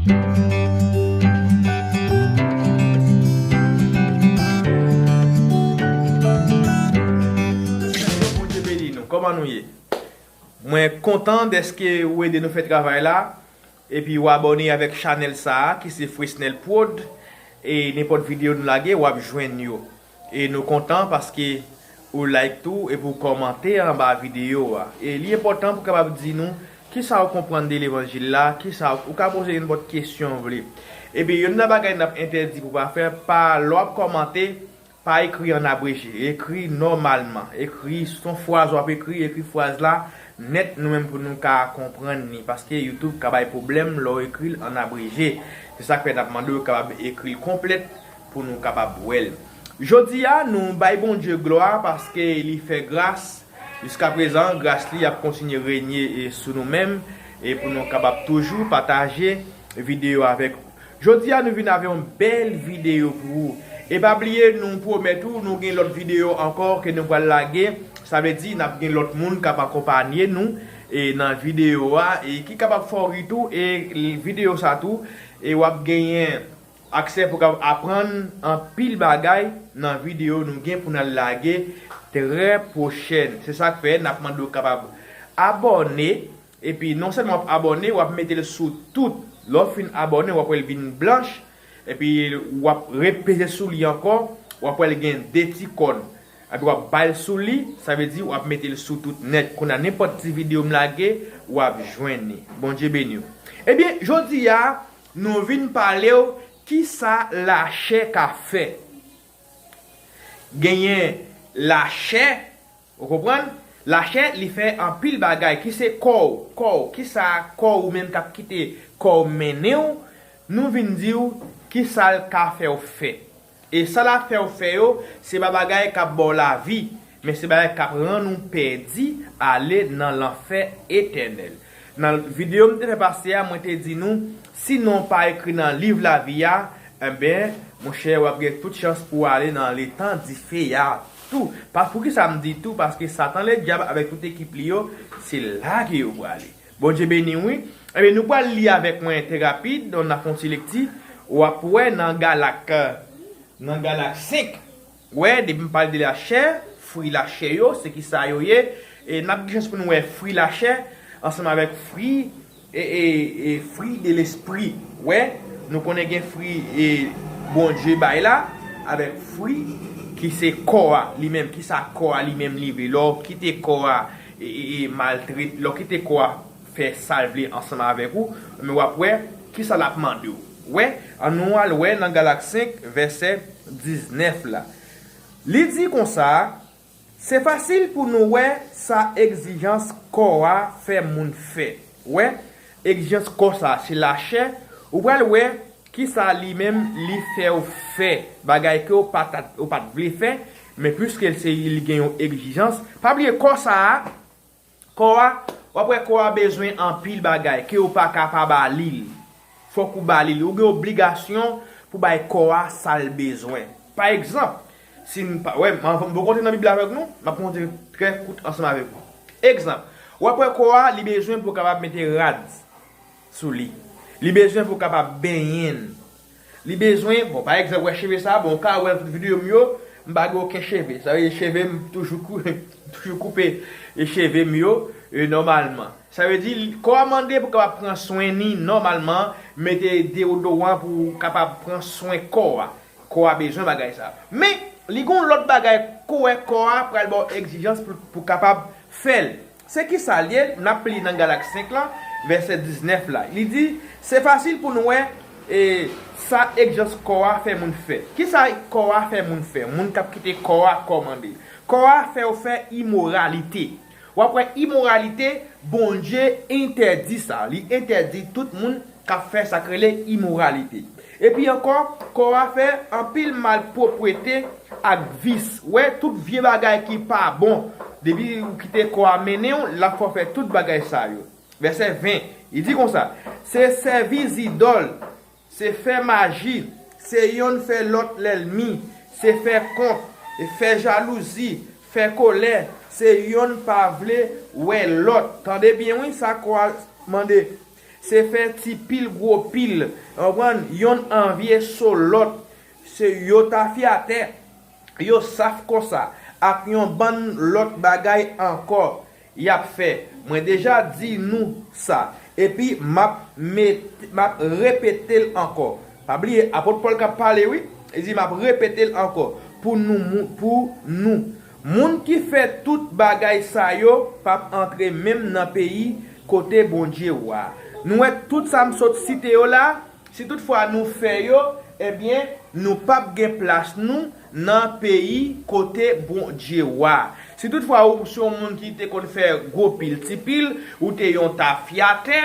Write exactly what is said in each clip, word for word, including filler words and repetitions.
Bondye beni nou. Kòman nou ye? Mwen kontan dèske ou ede nou fè travay la. Epi w abòne avèk chanèl sa a, ki se Fresnel Prod. E nenpòt videyo nou lage, w ap jwenn yo. E nou kontan paske ou like tou, epi w kòmante anba videyo a. E li enpòtan pou kapab di nou kisa w konprann de levanjil la, kisa w ka poze nenpòt kesyon w vle. Epi youn nan bagay n ap entèdi pou pa fè, pa lè w ap kòmante, pa ekri an abreje, ekri nòmalman. Ekri, se yon fraz w ap ekri, ekri fraz la nèt nou menm pou nou ka konprann li. Paske YouTube ka bay pwoblèm lè w ekri l an abreje. Se sa k fè n ap mande w kapab ekri l konplèt pou nou kapab wè l. Jodi a, nou bay Bondye glwa paske li fè gras. Jiskaprezan, gras li ap kontinye renye, e, sou nou menm, e pou nou kapab toujou pataje videyo avèk ou. Jodi a, nou vin avè yon bèl videyo pou ou. E pa bliye, nou pwomèt ou, nou gen lòt videyo ankò ke nou pral lage. Sa vle di, n ap gen lòt moun k ap akonpanye nou, e nan videyo a, e ki kapab fè w ri tou, e videyo sa tou, e w ap genyen aksè pou kapab aprann anpil bagay nan videyo nou gen pou n al lage trè pwochèn. Se sa k fè n ap mande w kapab abòne, epi non sèlman w ap abòne, w ap mete l sou tout. Lè w fin abòne, w ap wè l vin blanch, epi w ap repeze sou li ankò, w ap wè l gen de ti kòn. Epi w ap bay l sou li, sa vle di w ap mete l sou tout nèt. Kounye a, nenpòt ti videyo m lage, w ap jwenn li. Bondye beni w. Ebyen, jodi a, nou vin pale w kisa lachè ka fè. Genyen lachè, ou konprann? Lachè, li fè anpil bagay, ki se kò w, kò w, kisa kò w menm k ap kite kò w mennen w, nou vin di w kisa l ka fè w fè. E sa l ap fè w fè yo, se pa bagay k ap ba w lavi, men se bagay k ap rann ou pèdi ale nan lanfè etènèl. Nan videyo m te fè pase a, mwen te di nou, si non w pa ekri nan liv lavi a, enben, monchè, w ap gen tout chans pou w ale nan letan dife a tou. Pa, poukisa m di tou? Paske Satan Ledyab avèk tout ekip li yo, se la ke yo prale. Bondye beni w, wi. Ebyen, nou pral li avèk mwen trè rapid, donk n ap fè yon ti lekti. W ap wè nan Galak, nan Galak senk, wè, depi m pale de lachè, fwi lachè yo, se ki sa yo ye. E n ap gen chans pou nou wè fwi lachè ansanm avèk fwi, e, e, e fwi de lespri. Wè, nou konnen gen fwi, e, Bondye bay la, avèk fwi ki se kò a li menm. Ki sa kò a li menm li vle? Lè w kite kò a, e, e, e maltrete, lè w kite kò a fè sa l vle ansanm avèk ou, men w ap wè kisa l ap mande w. Wè, ann nou al wè nan Galak senk, vèsè diznèf la. Li di konsa, se fasil pou nou wè sa egzijans kò a fè moun fè. Wè, egzijans kò sa, se lachè, ou pral wè kisa li menm li fè w fè, bagay ke w pa t, ou pa t vle fè, men piske l se, li gen yon egzijans, pa bliye kò sa a, Kò a, w ap wè kò a bezwen anpil bagay ke w pa ka pa ba li l. Fòk ou ba li l. Ou gen obligasyon pou bay kò a sa l bezwen. Pa egzanp, si n pa, wè, m, m poko antre nan Bib la avèk nou, m ap montre trè kout ansanm avèk nou. Egzanp, w ap wè kò a, li bezwen pou w kapab mete rad sou li. Li bezwen pou w kapab benyen l. Li bezwen, bon, pa egzanp, wè cheve sa, bon, ou ka wè nan tout videyo m yo, m pa gen okenn cheve. Sa vle di cheve m toujou kou-, toujou koupe e cheve m yo, e nòmalman. Sa vle di, kò a mande pou kapab pran swen ni nòmalman, mete deodoran pou kapab pran swen kò a. Kò a bezwen bagay sa. Men, li gon lòt bagay, kò a, kò a pral ba w egzijans pou, pou kapab fè l. Se ki sa l ye? N ap li nan Galak senk la, vèsè diznèf la. Li di, se fasil pou nou wè, e, sa egzijans kò a fè moun fè. Ki sa kò a fè moun fè? Moun k ap kite kò a kòmande. Kò a fè w fè imoralite. W ap wè imoralite, Bondye entèdi sa. Li entèdi tout moun k ap fè sa k rele imoralite. Epi ankò, kò a fè anpil malpwòpte ak vis. Wè, tout vye bagay ki pa bon, depi ou kite kò a mennen w, l ap fè w fè tout bagay sa yo. Vèsè ven, li di konsa, se sèvi zidòl, se fè maji, se yonn fè lòt lènmi, se fè kont, e fè jalouzi, fè kolè, se yonn pa vle wè lòt. Tande byen wi, sa kò a mande. se fè ti pil gwo pil, w konprann, yonn anvye so lòt, se yo tafyatè, yo saf konsa, ak yon bann lòt bagay ankò y ap fè. Mwen deja di nou sa, epi m ap met, m ap repete l ankò. Pa bliye, apot Pòl k ap pale, wi. Li di, m ap repete l ankò, pou nou, mou- pou nou. Moun ki fè tout bagay sa yo p ap antre menm nan peyi kote Bondye wa. Nou wè tout sa m sot site yo la, si toutfwa nou fè yo, ebyen, nou p ap gen plas nou nan peyi kote Bondye wa. Si toutfwa ou se yon moun ki te konn fè gwo pil ti pil, ou te yon tafyatè,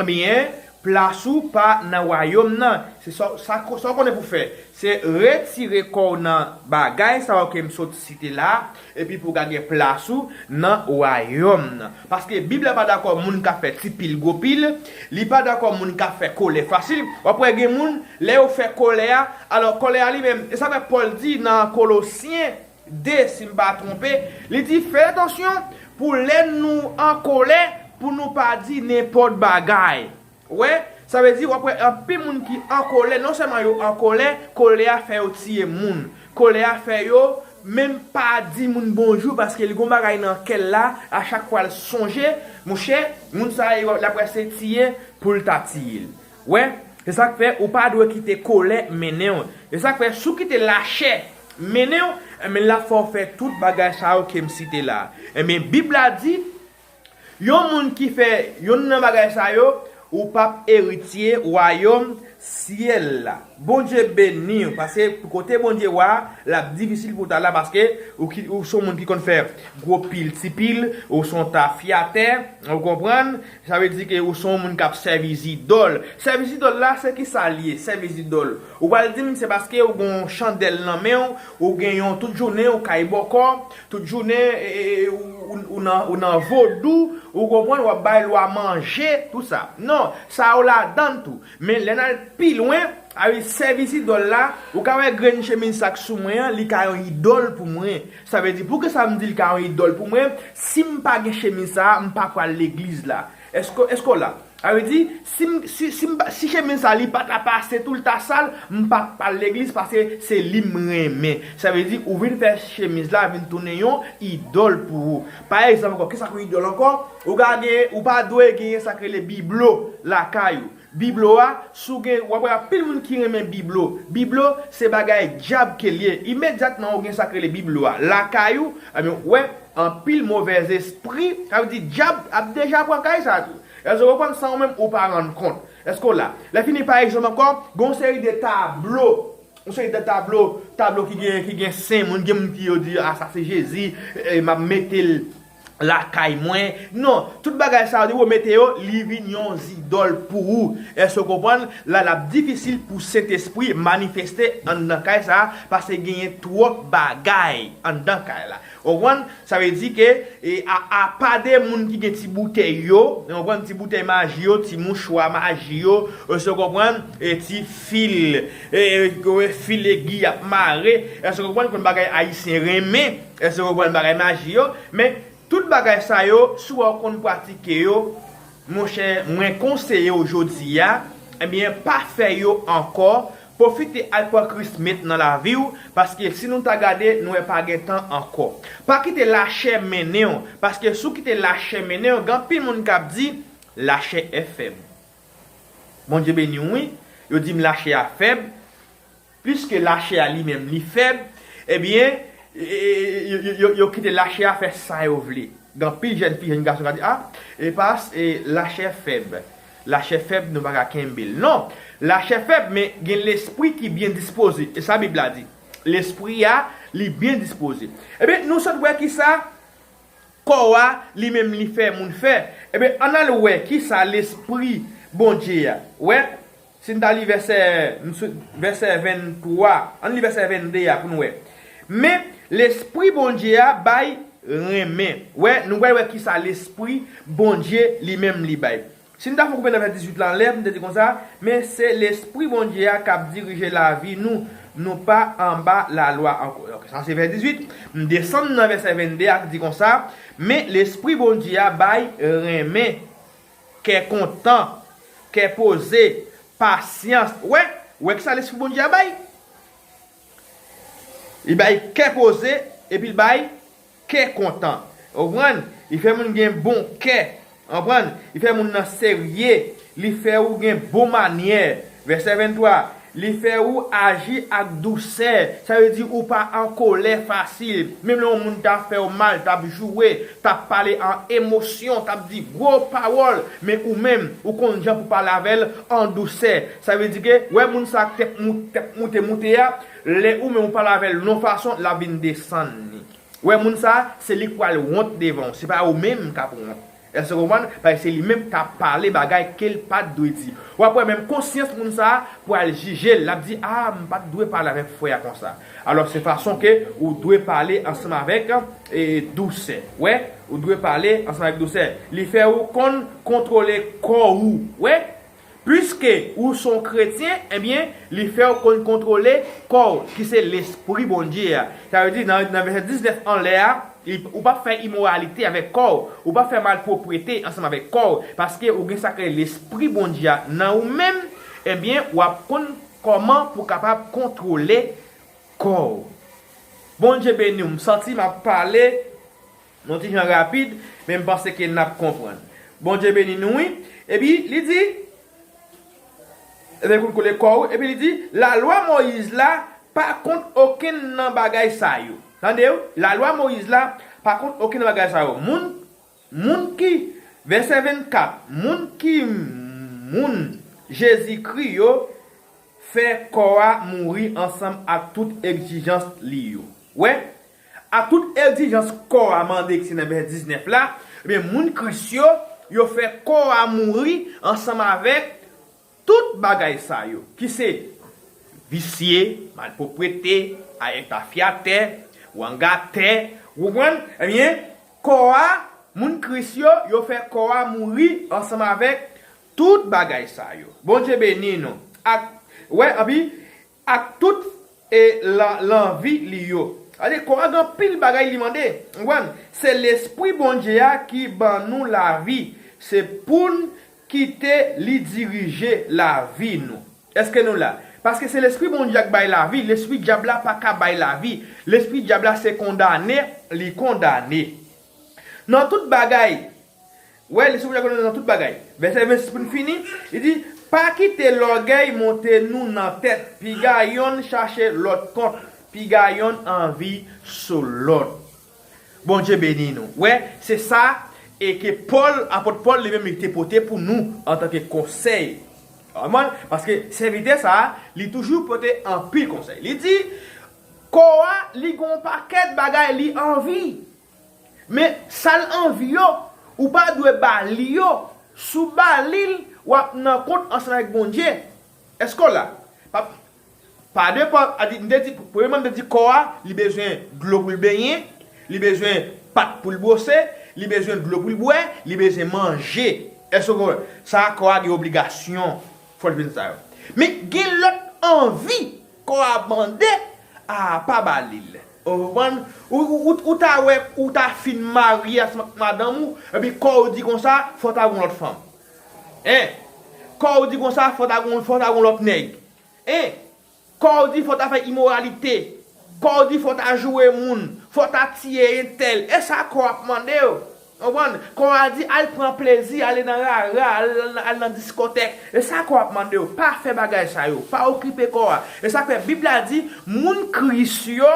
ebyen, plas ou pa nan wayòm nan. Se sa, sa, sa w konnen pou fè, se retire kò w nan bagay sa yo ke m sot site la, epi pou w ka gen plas ou nan wayòm nan. Paske Bib la pa dakò moun k ap fè ti pil gwo pil, li pa dakò moun k ap fè kòlè fasil. W ap wè gen moun, lè yo fè kòlè a, alò kòlè a li menm, e sa fè Pòl di nan Kolosyen de, si m pa twonpe, li di, fè atansyon pou lè nou an kòlè, pou nou pa di nenpòt bagay. Wè, sa vle di, w ap wè anpil moun ki an kòlè, non sèlman yo an kòlè, kòlè a fè yo tiye moun. Kòlè a fè yo menm pa di moun bonjou, paske li gon bagay nan kè l la, a chak fwa l sonje, monchè, moun sa a, l ap wè se tiye pou l ta tiye l. Wè, se sa k fè ou pa dwe kite kòlè mennen w. Se sa k fè si w kite lachè mennen w, enben, l ap fè w fè tout bagay sa yo ke m site la. Enben, Bib la di, yon moun ki fè yonn nan bagay sa yo, ou p ap eritye wayòm syèl la. Bondye beni w, paske kote Bondye wa, l ap difisil pou w ta la, paske ou, ki, ou se yon moun ki konn fè gwo pil, ti pil, ou se yon tafyatè, ou konprann? Sa vle di ke ou se yon moun k ap sèvi zidòl. Sèvi zidòl la, se ki sa l ye, sèvi zidòl? Ou pral di m se paske ou gen yon chandèl nan men w, ou gen yon tout jounen, ou kay bòkò, tout jounen, e, e, e, ou, ou, ou nan, ou nan vodou, ou konprann, w ap bay lwa manje, tout sa. Non, sa yo ladan l tou. Men lè n al pi lwen, avèk sèvis idòl la, ou ka wè grenn chemiz sa k sou mwen an, li ka yon idòl pou mwen. Sa vle di, poukisa m di l ka yon idòl pou mwen? Si m pa gen chemiz sa a, m pa pral legliz la. Èske, èske w la? Sa vle di, si, m- si, si, m pa- si chemiz sa li pa ta pase tou, l ta sal, m p ap al legliz paske se li m renmen. Sa vle di, ou vin fè chemiz la vin tounen yon idòl pou ou. Pa egzanp ankò, kisa k yon idòl ankò? Ou ka gen, ou pa dwe genyen sa k rele biblo lakay ou. Biblo a, si w gen, w ap wè anpil moun ki renmen biblo. Biblo, se bagay dyab ke l ye. Imedyatman ou gen sa k rele biblo a lakay ou, ebyen, ou wè, anpil movèzespri, sa vle di dyab ap deja pran kay sa tou. Èske w konprann sa ou menm ou pa rann kont? Èske w la? Lè fini, pa egzanp ankò, gen yon seri de tablo. Yon seri de tablo, tablo ki gen, ki gen sen moun, gen moun ki yo di, a, sa se Jezi, e, m ap mete l lakay mwen. Non, tout bagay sa yo, depi w mete yo, li vin yon zidòl pou ou. Èske w konprann? La, l ap difisil pou Sentespri manifeste anndan kay sa a, paske genyen twòp bagay anndan kay la. Ou konprann? Sa vle di ke, e, a, apa de moun ki gen ti boutèy yo, ou konprann, ti boutèy maji yo, ti mouchwa maji yo, èske w konprann, e, ti fil, e, e, fil egi y ap mare, èske w konprann, konn bagay ayisyen renmen, èske w konprann, bagay maji yo, men tout bagay sa yo, si w wè w konn pratike yo, monchè, mwen konseye w jodi a, ebyen, pa fè yo ankò, pwofite al pran Kris met nan lavi w, paske si nou ta gade, nou wè pa gen tan ankò. Pa kite lachè mennen w, paske si w kite lachè mennen w, gen anpil moun k ap di, lachè è fèb. Bondye beni w, wi. Yo di m lachè a fèb, piske lachè a li menm li fèb, ebyen, e, e, e, yo, yo, yo, yo kite lachè a fè sa yo vle. Gen anpil jèn fi, jèn gason k ap di, a, e pas, e, lachè fèb. Lachè fèb, nou pa ka kenbe l. Non, lachè fèb, men gen lespri ki byen dispoze. E sa Bib la di. Lespri a, li byen dispoze. Ebyen, nou sot wè kisa kò a, li menm, li fè moun fè. Ebyen, ann al wè kisa lespri Bondye a. Wè, si n ta li vèsè, m sou- vèsè venntwa, ann li vèsè vennde a pou n wè. Men, lespri Bondye a bay renmen. Wè, nou pral wè kisa lespri Bondye li menm li bay. Si n ta fè koupe nan vèsè dizuit la anlè, m te di konsa, men se lespri Bondye a k ap dirije lavi nou, nou pa anba lalwa ankò. Donk, sa se vèsè dizuit, m desann nan vèsè vennde a ki di konsa, men lespri Bondye a bay renmen, kè kontan, kè poze, pasyans. Wè, wè ki sa Lespri Bondye a bay? Li bay kè poze, epi l bay kè kontan. Ou konprann? Li fè moun gen bon kè. Ou konprann? Li fè moun nan serye. Li fè ou gen bon manyè. Vèsè venntwa, li fè ou aji ak dousè. Sa vle di ou pa an kolè fasil. Menm lè yon moun ta fè w mal, t ap joure, t ap pale an emosyon, t ap di gwo pawòl, men ou menm, ou konn jan pou pale avè l an dousè. Sa vle di ke, wè moun sa k tèt moute, tèt moute, moute a, lè ou menm ou pale avè l yon fason, l ap vin desann li. Wè moun sa, se li k pral wont devan w, se pa ou menm k ap wont. Èske w konprann? Paske se li menm k ap pale bagay ke l pa t dwe di. W ap wè menm konsyans moun sa pral jije l, l ap di, a, m pa t dwe pale avèk frè a konsa. Alò, se fason ke ou dwe pale ansanm avèk, e, dousè. Wè, ou dwe pale ansanm avèk dousè. Li fè ou konn kontwole kò ou. Wè, piske ou se yon kretyen, ebyen, li fè ou konn kontwole kò w, ki se Lespri Bondye a. Sa vle di, nan, nan vèsè diznèf anlè a, li, ou p ap fè imoralite avèk kò w, ou p ap fè malpwoprete ansanm avèk kò w, paske ou gen sa k rele Lespri Bondye a nan ou menm, ebyen, w ap konn kòman pou w kapab kontwole kò w. Bondye beni w, m santi m ap pale yon ti jan rapid, men m panse ke n ap konprann. Bondye beni nou, wi. Epi, li di, epi kontwole kò w, epi li di, lalwa Moyiz la pa kont okenn nan bagay sa yo. Tande w, lalwa Moyiz la pa kont okenn nan bagay sa yo. Moun, moun ki, vèsè vennkat, moun ki moun Jezikri yo, fè kò a mouri ansanm ak tout egzijans li yo. Wè, ak tout egzijans kò a mande ki se nan vèsè diznèf la, ebyen, moun Kris yo, yo fè kò a mouri ansanm avèk tout bagay sa yo, ki se visye, malpwoprete, tafyatè, wangatè, ou konprann? Ebyen, kò a, moun Kris yo, yo fè kò a mouri ansanm avèk tout bagay sa yo. Bondye beni nou. Ak, wè, anpi, ak tout, e, la, lanvi li yo. Gade, kò a gen anpil bagay li mande. Ou konprann? Se Lespri Bondye a ki ban nou lavi. Se pou n kite li dirije lavi nou. Èske nou la? Paske se Lespri Bondye a k bay lavi, lespri dyab la pa ka bay lavi. Lespri dyab la se kondane, li kondane. Nan tout bagay, wè, Lespri Bondye a kondane nan tout bagay. Vèsè vennsis pou n fini, li di, pa kite lògèy monte nou nan tèt, piga yonn chache lòt kont, piga yonn anvi sou lòt. Bondye beni nou. Wè, se sa e ke Pòl, apot Pòl li menm li te pote pou nou antanke konsèy. Ou konprann? Paske sèvitè sa a, li toujou pote anpil konsèy. Li di, kò a, li gen yon pakèt bagay li anvi. Men sa l anvi yo, ou pa dwe ba li yo. Si w ba li l, w ap nan kont ansanm avèk Bondye. Èske w la? Pa, pa depan, a di, m te di, premyèman, m te di kò a, li bezwen dlo pou l benyen, li bezwen pat pou l bwose, li bezwen dlo pou l bwè, li bezwen manje. Èske w konprann? Sa a, kò a gen obligasyon, fò l vin sa yo. Men gen lòt anvi kò a mande, a, pa ba li l. Ou konprann? Ou, ou, ou, ou ta wè, ou ta fin marye ansanm ak madanm ou, epi kò w di konsa, fò w ta gon lòt fanm. Hein? Kò w di konsa, fò w ta gon, fò w ta gon lòt nèg. Hein? Kò w di fò w ta fè imoralite. Kò w di fò w ta joure moun. Fò w ta tiye entèl. E sa kò w ap mande w. Ou konprann? Kò a di, al pran plezi, ale nan rara, al, al, al nan diskotèk. E sa kò a ap mande w. Pa fè bagay sa yo. Pa okipe kò a. E sa k fè Bib la di, moun Kris yo,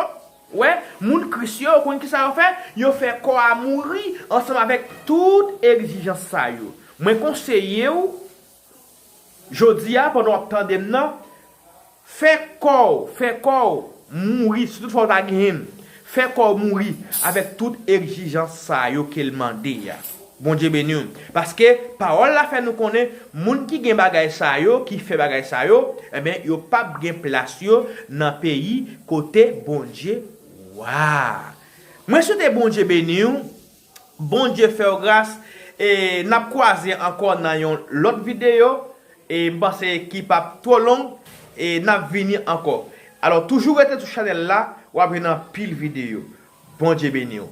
wè, moun Kris yo, ou konn ki sa yo fè? Yo fè kò a mouri ansanm avèk tout egzijans sa yo. Mwen konseye w, jodi a, pandan w ap tande m nan, fè kò w, fè kò w mouri, si tout fwa w ta genyen l, fè kò w mouri avèk tout egzijans sa yo ke l mande a. Bondye beni w. Paske pawòl la fè nou konnen, moun ki gen bagay sa yo, ki fè bagay sa yo, enben, yo p ap gen plas yo nan peyi kote Bondye wa. Mwen swete Bondye beni w. Bondye fè w gras. E n ap kwaze ankò nan yon lòt videyo. E m panse ki p ap twò long. E n ap vini ankò. Alò, toujou rete sou chanèl la, w ap jwenn anpil videyo. Bondye beni w.